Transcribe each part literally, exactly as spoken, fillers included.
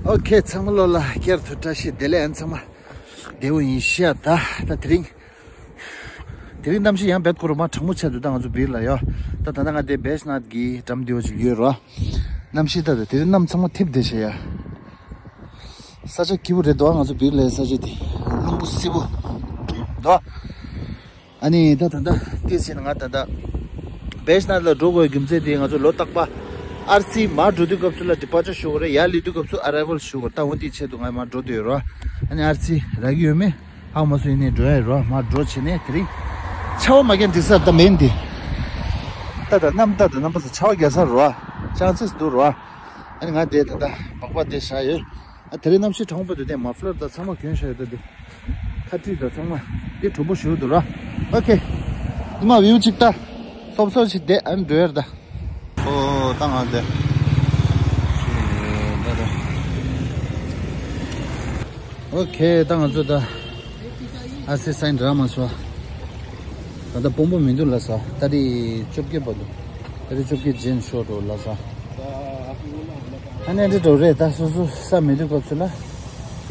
ཨོ་ཁེ། ཚང་མ་ལོ་ལ་བསྐྱར་དུ་བཀྲ་ཤིས་བདེ་ལེགས། ཨན་ཚང་མ་བདེ་པོ་ཡིན་ཤག་ད་ད་དེ་རིང་དེ་རིང་གནམ་གཤིས་ཡང་རྦད་ཁོ་རུ་མ་གྲང་མོ་ཆགས་འདུག་ད་ང་ཚོ་བིར་ལ་ཡོད། ད་ད་ལྟ་ང་དེ་བེས་ནཱཐ་གི་འགྲམ་དེ་བ་ཅིག་ཡོད་རོ། གནམ་གཤིས་ད་ད་དེ་རིང་གནམ་ཚང་མ་འཐིབས་བསྡད་ཤག་ཡ། ས་ཆ་སྐྱིད་པོ་རེད་འདུག་ང་ཚོ་བིར་ལའི་ས་ཆ་དེ་རླུང་བུ་བསིལ་པོ་འདུག་ཨ་ནི་ད་ད་ད་དེ་ཟིན་ང་ད་ད་བེས་ནཱཐ་ལ་འགྲོ་དགོས་རྒྱུ་མཚན་དེ་ང་ཚོ་ལོ་རྟག་པ་ཨར་སི་མར་འགྲོ་དུས་སྐབས་སུ་ལ་ཌི་པར་ཅར་ཞུ་དགོས་རེད། ཡར་སླེབས་དུས་སྐབས་སུ་ཨ་རའི་ཝལ་ཞུ་དགོས། ད་འོ་དེའི་ཆེད་དུ་ང་མར་འགྲོ་འདོད་ཡོད་རོ། ཨ་ནི་ཨར་སི་རག་གི་ཡོད་མེད་ཧ་གོ་མ་སོང་། ཡིན་ནའི་འགྲོ་ཡ་ཡོད་རོ། མར་འགྲོ་བྱས་ནས་དེ་རིང་ཆར་པ་མ་རྒྱག་འགྲིག་ས་ད་མེད་འདི། ད་ད་གནམ་ད་ད་གནམ་པ་ས་ཆར་པ་རྒྱག་ས་རོ། ཅང་སིས་འདུག་རོ། ཨ་ནི་ང་དེ་ད་ད་སྦག་སྦག་དེ་བཞག་ཡོད། ཨ་དེ་རིང་གནམ་གཤིས་གྲང་པོ་འདུག་དེ་མ་ཕ་ལར་དང་ཚང་མ་གྱོན་བཞག་ཡོད་ད་དེ། ཁ་དཀྲིས་དང་ཚང་མ་དེ་གྲུང་པོ་ཞིག་འདུག་ར། ཨོ་ཁེ། ཉི་མ་བིའུ་གཅིག་ལྟ། སོབ་སོབ་ཞིག་བསྡད་ཨ་ནི་འགྲོ་ཡར་ད། ཨོ་ད་ང་དེ། ད་ད། ཨོ་ཁེ། ད་ང་ཚོ་ད་ཨར་སི་སའིན་རག་མ་སོང་། ད་ལྟ་སྤོ་བོ་མི་འདུག་ལབ་སོང་། ཏ་རིག་བཅོ་བརྒྱད་པ་འདུག་ཏ་རིག་བཅོ་བརྒྱད་རྗེས་ཤོག་འགྲོ་ལབ་སོང་། ཨ་ནི་འདི་འགྲོ་རེད། ད་སོ་སོ་ས་མི་འདུག་སྐབས་སུ་ལ་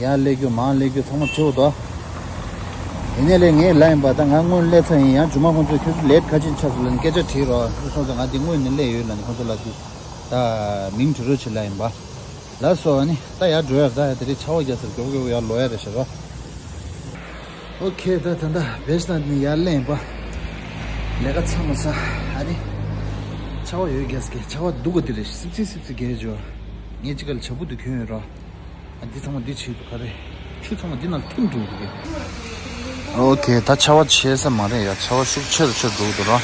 ཡར་སླེབས་རྒྱུ་མར་སླེབས་རྒྱུ་ཚང་མ་བྱེད་འོ་དོ། ཡིན་ནའི་ལས་ངས་ལབ་ཡིན་པ། ད་ང་སྔོན་སླེབས་ཚར་ཡིན། ཡང་ཇུ་མ་ཁོང་ཚོས་ཁྱོད་ཚོ་ལེ་ཊི་ག་ཅིག་ཆགས་སོང་ལབ་ནས་སྐད་ཆ་དྲིས་རོགས། སོང་ཙང་ང་འདི་སྔོན་ནས་སླེབས་ཡོད་ལབ་ནས་ཁོང་ཚོ་ལ་ད་མིང་འབྲི་རོགས་བྱེད་ལབ་ཡིན་པ། ལགས་སོ། ཨ་ནི་ད་ཡར་འགྲོ་ཡར་ད་ཡར་དེ་རིང་ཆར་པ་རྒྱག་སར་མགྱོགས་མགྱོགས་ཡར་ལོག་ཡ་རེད་ཤག་རོ། ཨོ་ཁེ། ད་ད་ད་བེས་ནཱཐ་ནས་ཡར་སླེབས་ཡིན་པ། ལས་ཀ་ཚར་མ་ཚར་ཨ་ནི། ཆར་པ་ཡོད་རྒྱག་སྐད་ཆར་པ་སྡུག་ག་དེ་རེད། སིབ་སིབ་སིབ་སིབ་རྒྱག་ཡོད་ཅོ། ངས་ཅི་ག་ལ་བྱ་སྤུ་དུ་གྱོན་ཡོད་རོ། ཨ་འདི་ཚང་མ་འདི་བྱེད་དུ་ག་རེ། ཆུ་ཚང་མ་འདི་ནང་ཐིམ་འགྲོ་གི་རེད། ཨོ་ཁེ། ད་ཆར་པ་ཆེ་ས་མ་རེད་ཡ། ཆར་པ་ཤུགས་ཆེ་རུ་ཆེ་རུ་འགྲོ་གི་འདུག་ར།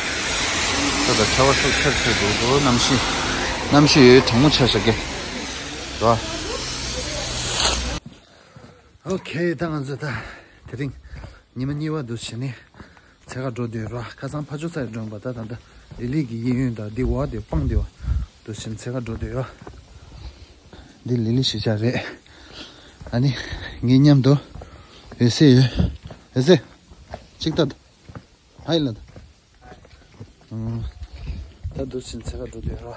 ད་ད་ཆར་པ་ཤུགས་ཆེ་རུ་ཆེ་རུ་འགྲོ་གི་འདུག་གནམ་གཤིས་གནམ་གཤིས་ཡོད་གྲང་མོ་ཆགས་ཤག་གི་ར། ཨོ་ཁེ། ད་ང་ཚོ་ད་དེ་རིང་ཉི་མ་གཉིས་པ་འདུག་བྱས་ནས་འཚོལ་ག་འགྲོ་འདོད་ར། ཁ་སང་ཕ་ཇོ་ས་ཡ་འགྲོ་ཡིན་པ། ད་ད་ད་ལི་ལི་གི་གཡས་གཡོན་དང་འདི་འོག་དེ་སྤང་དེ་བ་འདུག་བྱས་ནས་འཚོལ་ག་འགྲོ་འདོད་ཡོད། འདི་ལི་ལི་གཞིས་ཆགས་རེད། ཨ་ནི་ངའི་མཉམ་དུ་འོད་ཟེར་ཡོད། འོད་ཟེར། གཅིག་ལྟ་ད། ཧའི་ལབ་ད། ཨང་། ད་འདུག་བྱས་ནས་འཚོལ་ག་འགྲོ་འདོད་ར།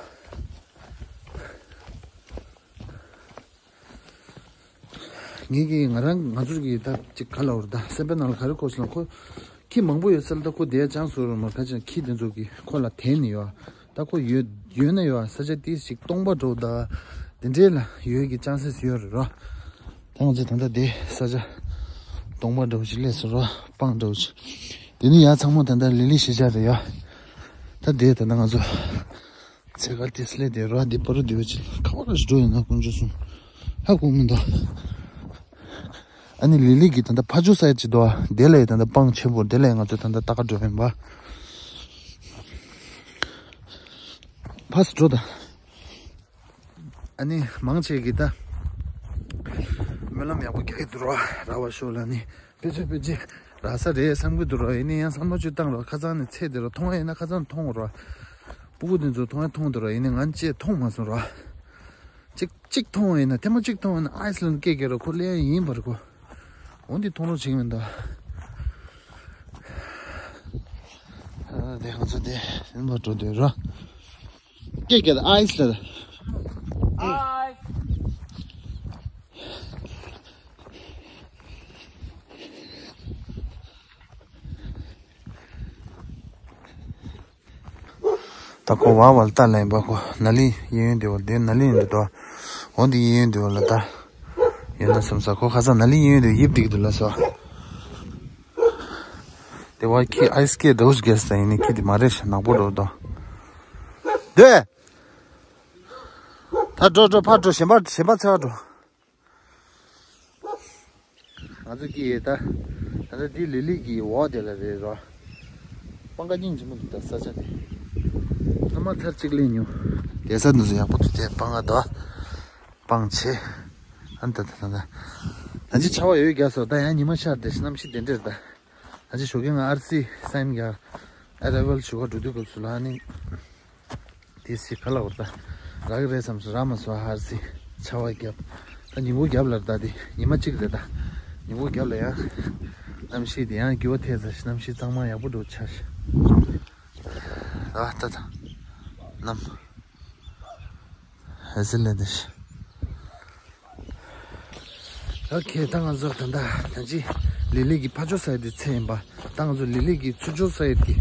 ངེད་ཀྱིས་ང་རང་ང་ཚོར་གྱིས་ད་ཅིག་ག་ལབ་རེད། ད་སེམས་པའི་ནང་ལ་ག་རེ་འཁོར་སོང་ལབ་ཁོ། ཁྱི་མང་པོ་ཡོད་ས་ལ་ད་ཁོ་བསྡད་ཡ་ཅང་སུ་རུ་མ་ཁ་ཅིག་ཁྱི་དེ་ཚོ་གིས་ཁོ་ལ་དེད་ནས་ཡོད། ད་ཁོ་ཡོད་ཡོད་ན་ཡོད་ས་ཆ་དེ་ཞིག་སྟོང་པ་འགྲོ་ད་དེ་འདྲའི་ལ་ཡོད་ཀྱི་ཅང་སེ་ཡོད་རེད་རོ། ད་ང་ཚོ་ད་ལྟ་དེ་ས་ཆ་སྟོང་པ་འགྲོ་ཞིག་སླེབས་སོང་རོ། སྤང་འགྲོ་ཞིག་དེ་ནི་ཡ་ཚང་མ་ད་ལྟ་ལི་ལི་གཞིས་ཆགས་རེད་ཡ། ད་དེ་ད་ལྟ་ང་ཚོ། ཚེ་ག་དེ་སླེ་དེ་ར་དེ་པ་རུ་དེ་བ་ཅི་ཁ་བ་ར་ཞིག་འགྲོ་ཡིན་ན་དཀོན་མཆོག་གསུམ་ཧ་གོ་མི་འདུག་ཨ་ནི་ལི་ལི་གི་ད་ལྟ་ཕ་ཇོ་ས་ཡ་ཅི་འདུག་ཨ། དེ་ལ་ཡི་ད་ལྟ་སྤང་ཆེན་པོ་དེ་ལ་ཡི་ང་ཚོ་ད་ལྟ་ལྟ་ག་འགྲོ་ཡིན་པ། ཕ་སི་འགྲོ་ད། ཨ་ནི་མང་ཆེ་གི་ད་སྨོན་ལམ་ཡག་པོ་རྒྱག་གི་འདུག་ར། ར་བ་ཤོ་ལ་ནི། ཕལ་ཆེར་ཕལ་ཆེར་རག་ས་རེད་བསམ་གྱི་འདུག་ར། ཡིན་ནའི་ཡང་བསམ་བློ་ཅིག་བཏང་ར། ཁ་སང་ནས་ཚེ་འདི་ར་མཐོང་ཡ་ཡིན་ན་ཁ་སང་མཐོང་ར། སྤུ་གུ་འདི་ཚོ་མཐོང་ཡ་མཐོང་འདུག་ར། ཡིན་ནའི་ང་ཅིག་མཐོང་མ་སོང་ར། གཅིག་གཅིག་མཐོང་བ་ཡིན་ན་ཐེངས་མ་གཅིག་མཐོང་བ་ཡིན་ན་ཨའི་སི་ལན་སྐད་རྒྱག་ར། ཁོ་ལེན་ཡ་ཡིན་པར་གོ། འོ་འདི་མཐོང་རོགས་བྱེད་ཀྱི་མི་འདུག་ཨ་དེ་ང་ཚོ་དེ་ཡིན་པར་འགྲོ་འདོད་ར། སྐད་རྒྱག་ཨའི་སི་ལ། ད་ཁོ་བ་བ་ལ་ལྟ་ལ་ཡིན་པ། ཁོ་ན་ལི་གཡས་གཡོན་དེ་བ་དེ་ན་ལི་ཡིན་འདུག་འོ་འདི་གཡས་གཡོན་དེ་བ་ལ་ད་ཡོད་ན་བསམ་ས། ཁོ་ཁ་སང་ན་ལི་གཡས་གཡོན་དེ་ཡིབ་འགྲིག་འདུག་ལ་སོ། དེ་བ་ཁྱི་ཨའི་སི་སྐད་འདྲ་བོ་ཞིག་རྒྱག་ས་ཡིན་ནི། ཁྱི་དེ་མ་རེད་ཤག་ནག་པོ་འགྲོ་འདུག་དེ། ད་འགྲོ་འགྲོ་ཕར་འགྲོ། གཞན་པ་གཞན་པ་འཚོལ་ག་འགྲོ། ང་ཚོ་གི་ད་ད་ལྟ་འདི་ལི་ལི་གི་འོག་དེ་ལ་རེད་རོ། སྤང་ཁ་སྙིང་རྗེ་མོ་འདུག་ད་ས་ཆ་དེ། སྔ་མ་ཚར་གཅིག་ལས་ཉུང་། དེ་ས་འདི་ཚོ་ཡག་པོ་འདུག་དེ་སྤང་ཁ་དོ། སྤང་ཆེ། ཨ་ད་ད་ད་ད། ད་ཅི་ཆར་པ་ཡོད་རྒྱག་སོ། ད་ཡང་ཉི་མ་ཤར་དེ་གནམ་གཤིས་དེ་འདྲ་རེད་ད། ད་ཅི་ཞོགས་ཀས་ང་ཨར་སི་སའིན་རྒྱག་ཨ་རའི་ཝལ་ཞུ་ག་འགྲོ་དུས་སྐབས་སུ་ལ་ནི། དེ་སི་ཁ་ལ་བར་ད་རག་གི་རེད་བསམ་སོང་། རག་མ་སོང་། ཧར་སི་ཆར་པ་བརྒྱབ། ད་ཉིན་གུང་རྒྱབ་ལ་ད་དེ་ཉི་མ་གཅིག་རེད་ད། ཉིན་གུང་རྒྱབ་ལ་ཡང་གནམ་གཤིས་དེ་ཡང་སྐྱིད་པོ་ཐེབས་ཚར་ཤག་གནམ་གཤིས་གཙང་མ་ཡག་པོ་འགྲོ་ཆགས་ཤག་ཨ་ད་ད་གནམ་ཧ་སི་ལེ་དེ་ཤི། ཨོ་ཁེ། ད་ང་ཚོ་ད་ལྟ་ད་ཅི་ལི་ལི་གི་ཕ་ཇོ་ས་ཡི་དེ་ཚེ་ཡིན་པ། ད་ང་ཚོ་ལི་ལི་གི་ཚུར་ཕྱོགས་ས་ཡི་དེ་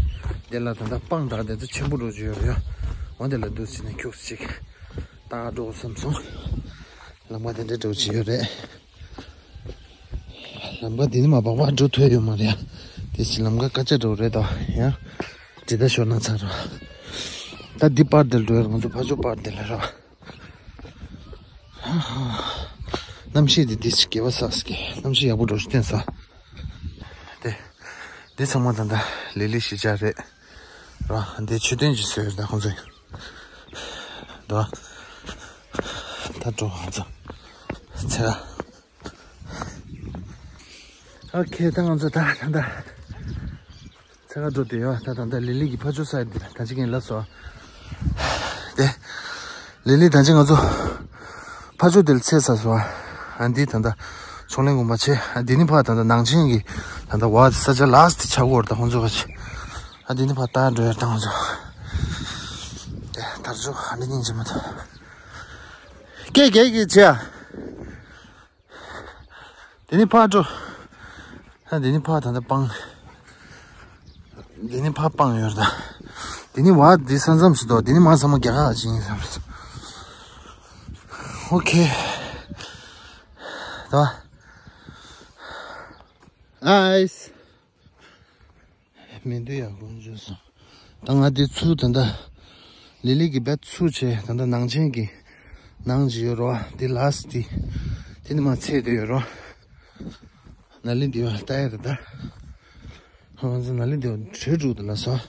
དེ་ལ་ད་ལྟ་སྤང་དང་དེ་ཚོ་ཆེན་པོ་འགྲོ་རྒྱུ་ཡོད་རེད་ཡ། འོ་དེ་ལ་འདུག་ཟེར་ནས་ཁྱུག་ཅིག་ད་འགྲོ་བསམ་སོང་། ལམ་ཁ་དེ་འདྲ་འགྲོ་གི་ཡོད་རེད། ལམ་ཁ་འདི་ནི་མ་སྦག་སྦག་འགྲོ་ཐུབ་ཡོད་མ་རེད་ཡ། དེ་ཕྱི་ལམ་ཁ་ཀ་ཅག་འགྲོ་རེད་དོ། ཡ། འདི་ད་ཤོར་ན་ཚར་རོ། ད་འདི་པར་འདིར་འགྲོ་ཡ། ང་ཚོ་ཕ་ཇོ་པར་འདི་ལ་རོ། གནམ་གཤིས་འདི་འདི་ཅིག་སྐྱིད་པ་ས་ཟེར་གི། གནམ་གཤིས་ཡག་པོ་འགྲོ་ཞིག་བསྟན་ས། དེ། འདི་ཚང་མ་ད་ལྟ་ལི་ལི་གཞིས་ཆགས་རེད། རོ། འདི་མཆོད་རྟེན་ཅིག་བཟོས་ཡོད་ད་ཁོང་ཚོས། འདུག་ཨ། ད་འགྲོ་ང་ཚོ། ཚེ་ར། ཨོ་ཁེ། ད་ང་ཚོ་ད་ད་ད་ཚེ་ར་འགྲོ་དུས་ཡོད། ད་ད་ད་ལི་ལི་གི་ཕ་ཇོ་ས་ཡི་འདི་ད་ཅི་ངས་ལབ་སོང་། དེ། ལི་ལི་ད་ཅི་ང་ཚོ་ཕ་ཇོ་དེ་ལ་ཚེ་ས་སོང་། ཨ་འདི་ད་ད་ཕྱོགས་གླིང་དགོན་པ་ཆེ། ཨ་འདི་ནི་ཕ་ད་ད་ནང་ཆེན་གི་ད་ད་བ་ས་ཆ་ལགས་དེ་ཆག་གོ་ར་ད་ཁོང་ཚོ་ག་ཆེ། ཨ་འདི་ནི་ཕ་ད་འགྲོ་ཡ་ད་ང་ཚོ། དེ་དར་ལྕོག་ཨ་འདི་སྙིང་རྗེ་མ་ཐོག་སྐད་རྒྱག་གི་བྱས། དེ་ནི་ཕར་འགྲོ། ཨ་དེ་ནི་ཕར་ད་ལྟ་སྤང་། དེ་ནི་ཕར་སྤང་ཡོད་རེད་ད། དེ་ནི་བ་དེ་ས་མཚམས་སུ་འདུག་དེ་ནི་མ་ས་མ་རྒྱ་གར་ཅིག་ཡིན་བསམ་སོང་། ཨོ་ཁེ། ད། ཨའིས། མི་འདུག་ཡ། དཀོན་མཆོག་གསུམ། ད་ང་འདི་ཚུར་ད་ལྟ་ལི་ལི་གི་བེད་ཚུར་བྱས། ད་ལྟ་ནང་ཆེན་གྱི་ནང་ཅིག་ཡོད་རོ། འདི་ལ་སི་འདི་འདི་ནི་མ་ཚེ་འདི་ཡོད་རོ། ནཱ་ལི་འདི་བ་ལྟ་ཡ་རེད་ད། ང་ཚོ་ནཱ་ལི་འདི་བ་བྲོས་འགྲོ་འདུག་ལ་སོ།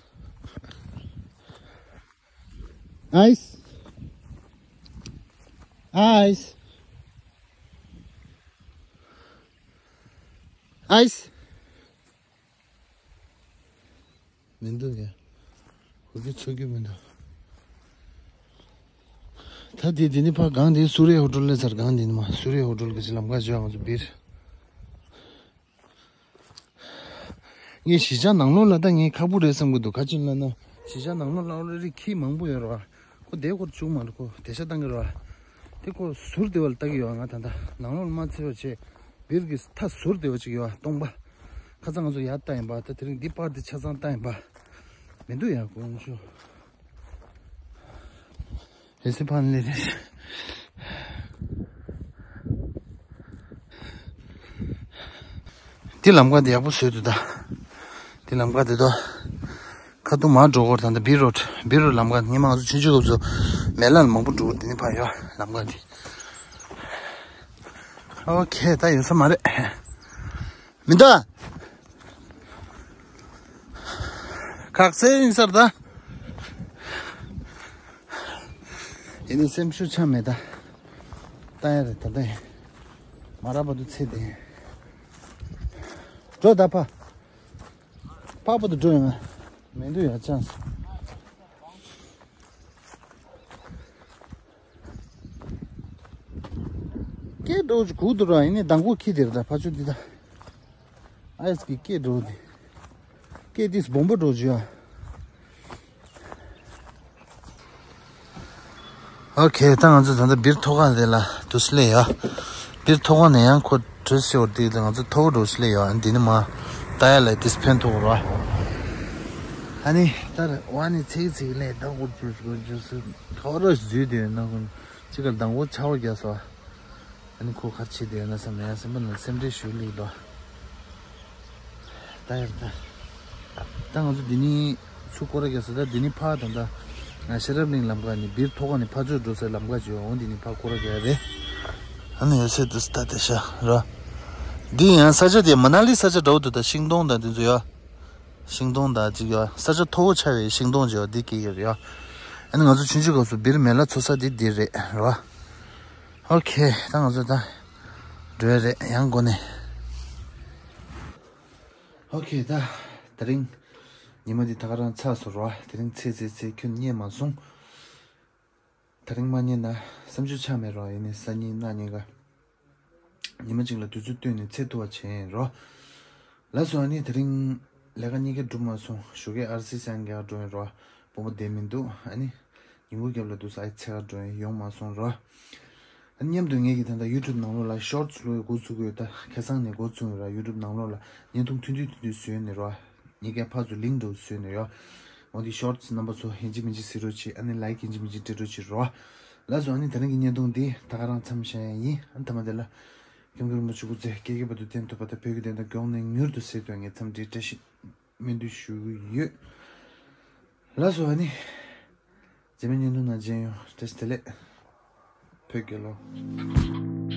ཨའིས། ཨའིས། ཨའིས། མི་འདུག་གས། ཧུར་གི་ཚུགས་རྒྱུ་མི་འདུག་ད་དེ་དེ་ནི་ཕ་གང་དེ་སུ་རེ་ཧོ་ཊལ་ལས་ཚར། གང་དེ་ནི་མ་སུ་རེ་ཧོ་ཊལ་གི་ཅི་ལམ་ཁ་བརྗོད། ང་ཚོ་བིར། ངས་གཞིས་ཆགས་ནང་ལོགས་ལ་ད་ངས་ཁག་པོ་རེད་བསམ་གི་འདུག་ག་ཅི་ལབ་ན་གཞིས་ཆགས་ནང་ལོགས་ལ་རི་ཁྱི་མང་པོ་ཡོད་རེད་བ། ཁོ་དེ་སྐོར་བཅུག་མ་རེད། ཁོ་དེ་ཤ་བཏང་གི་རེད་བ། དེ་ཁོ་ཟུར་དེ་བ་ལ་ལྟ་གི་ཡོད། ང་ད་ལྟ་ནང་ལོགས་ལ་མ་འཚོལ་བ་བྱས། བིར་གི་མཐའ་ཟུར་དེ་བ་ཅིག་ཡོད་བ། སྟོང་པ། ཁ་སང་ང་ཚོ་ཡར་ལྟ་ཡིན་པ། ད་དེ་རིང་འདི་པར་དེ་ཆ་ཚང་ལྟ་ཡིན་པ། མི་འདུག་ཡ། དཀོན་མཆོག་ཨེ་སི་ཕན་ལེ་རེད། འདི་ལམ་ཁ་འདི་ཡག་པོ་བཟོས་འདུག་ད། འདི་ལམ་ཁ་འདི་དོ། ཁ་ཐུག་མར་འགྲོ་སྐོར་ད་འདི་བི་རོ་བི་རོ་ལམ་ཁ། སྔོན་མ་ང་ཚོ་ཆུང་ཆུང་སྐབས་སུ་མེ་ལ་ལ་མང་པོ་འགྲོ་འདི་ནི་ཕ་ཡོད་ལམ་ཁ་འདི། ཨོ་ཁེ། ད་ཡོད་ས་མ་རེད། མི་འདུག་ཁག་སེ་ཡིན་སར་ད། ཡིན་ནི་སེམས་ཤུགས་ཆག་མེད་ད། ད་ཡ་རེད་ད་ད་ཡ། མ་ར་བ་དུ་ཚེ་དེ། འགྲོ་ད་ཕ། ཕ་བ་དུ་འགྲོ་ཡོང་ང་། མི་འདུག་ཡ་ཅང་སུ། སྐད་འགྲོ་གུ་འདུག་ར། ཡིན་ནི་མདང་དགོང་ཁྱི་དེར་ད་ཕ་ཆུ་འདི་ད། ཨའིས་ཀྱི་སྐད་འགྲོ་འདི། སྐད་འདི་སྦོམ་པོ་འགྲོ་བྱུང་ཨ། ཨོ་ཁེ། ད་ང་ཚོ་ད་ལྟ་བིར་ཐོག་ཁ་དེ་ལ་འདུག་སེ་སླེབས་ཡོད། བིར་ཐོག་ཁ་ནས་ཡང་ཁོ་བྲོས་སེ་འོར་དེ་ལ་ང་ཚོ་ཐོག་འགྲོ་སེ་སླེབས་ཡོད། འདི་ནི་མ་ལྟ་ཡ་ལ་དེས་ཕན་ཐོགས་ར། ཨ་ནི་ད་ར་བ་ནི་ཚིག་ཚིག་ལས་ད་འོར་བྲོས་འོར་བྲོས་སུ་ཁ་བ་ར་འཛུལ་དེ་ཡོད་ན་ཁོ་ཅི་གར་མདང་དགོང་ཆར་པ་རྒྱག་སོང་། ཨ་ནི་ཁོ་ག་རེ་བྱེད་དེ་ཡོད་ན་བསམ་ཡ། སེམས་པ་ནང་སེམས་ཁྲལ་ཞུ་ལེགས་དོ། ད་ཡར་ད། ད་ང་ཚོ་འདི་ནི་ཚུར་སྐོར་ར་རྒྱག་ས། ད་འདི་ནི་ཕར་ད་ད། ང་ཤེས་རབ་གླིང་ལམ་ཁ་ནི་བིར་ཐོག་ཁ་ནི་ཕར་ཚུར་འགྲོ་སའི་ལམ་ཁ་ཅིག་ཡོད། འོང་འདི་ནི་ཕར་སྐོར་ར་རྒྱག་རེད། ཨ་ནི་ཡོད་ཚད་དུ་ད་དེ་ཤ་ར། འདི་ཡང་ས་ཆ་དེ་མ་ན་ལི་ས་ཆ་འདྲ་བོ་འདུག་ད་ཤིང་སྡོང་དང་འདི་ཚོ་ཡོད། ཤིང་སྡོང་དང་ཅིག་ཡོད། ས་ཆ་མཐོ་བོ་ཆགས་པའི་ཤིང་སྡོང་ཅིག་ཡོད། འདི་སྐྱེ་གི་རེད་ཡ། ཨ་ནི་ང་ཚོ་ཆུང་ཆུང་སྐབས་སུ་བིར་མེ་ལ་འཚོ་ས་འདི་འདི་རེད་ར། ཨོ་ཁེ། ད་ང་ཚོ་ད་འགྲོ་ཡ་རེད་ཡང་སྒོ་ནས། ཨོ་ཁེ། ད་དེ་རིང་ཉི་མ་འདི་ད་ག་རང་ཚར་སོང་ར། དེ་རིང་ཚེས་ཚེས་ཚེས་ཁྱོན་རྙེད་མ་སོང་། དེ་རིང་མ་རྙེད་ན་བསམ་ཚུལ་ཆགས་མེད་རོ། ཡིན་ནའི་སང་ཉིན་གནངས་ཉིན་ཀ་ཉི་མ་གཅིག་ལ་དུས་ཚོད་བཏོན་ནས་ཚེ་ཐུབ་པ་བྱས་རོ། ལགས་སོ། ཨ་ནི་དེ་རིང་ལས་ཀ་གཉིས་ཀ་འགྲུབ་མ་སོང་། ཞོགས་ཀས་ཨར་སི་སང་རྒྱག་འགྲོ་ཡིན་རོ། དཔོན་པོ་བསྡད་མི་འདུག་ཨ་ནི་ཉིན་གུང་རྒྱབ་ལ་དུས་ཚོད་ཨ་ཚེ་ག་འགྲོ་ཡིན། ཡོང་མ་སོང་རོ། ཨ་མཉམ་དུ་ངེད་ཀྱི་ད་ལྟ་YouTube་ནང་ལོགས་ལ་Shorts་བླུགས་འགོ་ཚུགས་ཡོད། ད་ཁ་སང་ནས་འགོ་ཚུགས་ཡོད་ར། YouTube་ནང་ལོགས་ལ་བརྙན་ཐུང་ཐུང་ཐུང་ཐུང་ཐུང་བཟོས་ནས་ར། ངེད་ཀྱི་ཕར་ཚུར་link་འདྲ་བོ་བཟོས་ནས་ཡོད། འོ་འདི་Shorts་རྣམ་པ་ཚོ་ཡིན་གཅིག་མིན་གཅིག་གཟིགས་རོགས་གྱིས། ཨ་ནི་like་ཡིན་གཅིག་མིན་གཅིག་སྤྲད་རོགས་གྱིས་ར། ལགས་སོ། ཨ་ནི་ད་རིང་གི་བརྙན་ཐུང་འདི་ད་ག་རང་མཚམས་བཞག་ཡ་ཡིན། ཨ་ནི་ཐ་མ་དེ་ལ་སྐྱབས་མགོན་རིན་པོ་ཆེ་སྐུ་ཚེ་བསྐལ་བརྒྱའི་བར་དུ་བརྟན་ཐུབ་པ་དང་། བོད་ཀྱི་བདེན་མཐའ་མགྱོགས་ནས་མྱུར་དུ་གསལ་ཐུབ་ངེད་ཚང་འདི་བཀྲ་ཤིས་སྨོན་འདུན་ཞུ་གི་ཡོད། ལགས་སོ། ཨ་ནི་རྗེས་མའི་བརྙན་ཐུང་ནང་མཇལ་ཡོང་། བཀྲ་ཤིས་བདེ་ལེགས། བོད་རྒྱལ་ལོ།